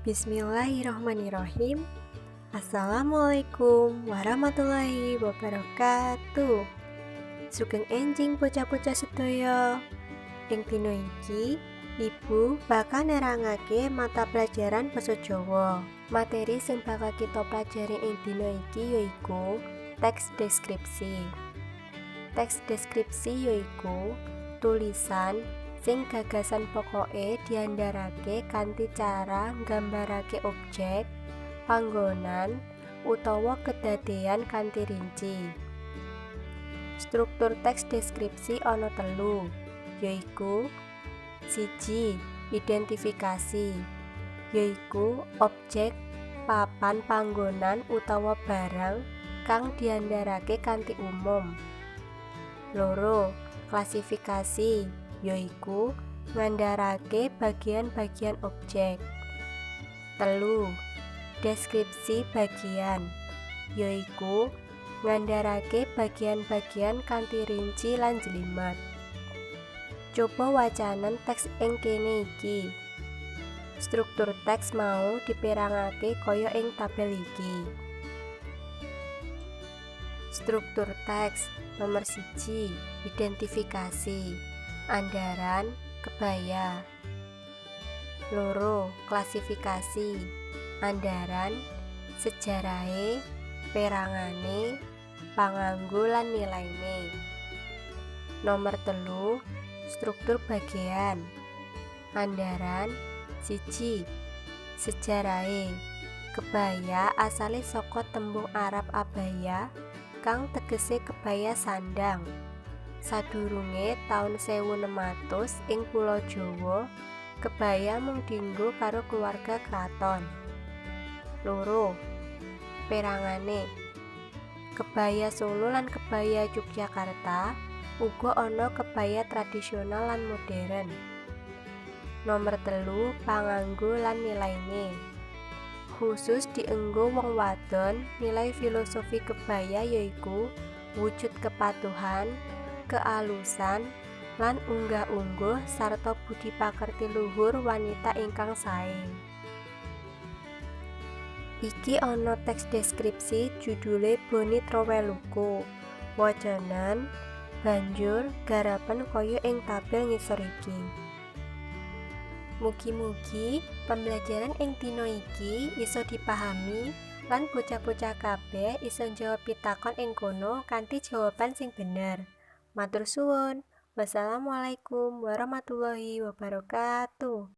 Bismillahirrohmanirrohim. Assalamualaikum warahmatullahi wabarakatuh. Sugeng enjing bocah-bocah sedaya. Ing dina iki, Ibu bakal nerangake mata pelajaran basa Jawa. Materi sing bakal kita pelajari ing dina iki yaiku teks deskripsi. Teks deskripsi yaiku tulisan sing gagasan pokoke diandharake kanthi cara nggambarake objek, panggonan, utawa kedadean kanthi rinci. Struktur teks deskripsi ana telu, yaiku: 1. Identifikasi, yaiku objek, papan panggonan utawa barang kang diandharake kanthi umum. 2. Klasifikasi, yaiku ngandharake bagian-bagian objek. 3. Deskripsi bagian, yaiku ngandharake bagian-bagian kanthi rinci lan njlimet. Coba wacanen teks ing kene iki. Struktur teks mau diperangake kaya ing tabel iki. Struktur teks nomor 1, identifikasi, andharan kebaya. 2. Klasifikasi, andharan sejarahe, perangane, panganggo lan nilaine. Nomor 3, struktur bagian, andharan 1. Sejarahe, kebaya asale saka tembung Arab abaya kang tegese kebaya sandhang. Sadurunge taun 1600 ing Pulo Jawa, kebaya mung dienggo karo keluarga kraton. 2. Perangane, kebaya Solo lan kebaya Yogyakarta, uga ana kebaya tradisional lan modern. Nomor 3, panganggo lan nilaine. Khusus dienggo wong wadon, nilai filosofi kebaya yaiku wujud kepatuhan, kealusan, lan unggah-ungguh sarta budi pakerti luhur wanita ingkang sae. Iki ana teks deskripsi judule Boni Traveluku. Wacanen banjur garapen kaya ing tabel ngisor iki. Mugi-mugi pembelajaran ing dina iki iso dipahami lan bocah-bocah kabeh iso njawab pitakon ing kono kanthi jawaban sing bener. Matur suwun. Wassalamualaikum warahmatullahi wabarakatuh.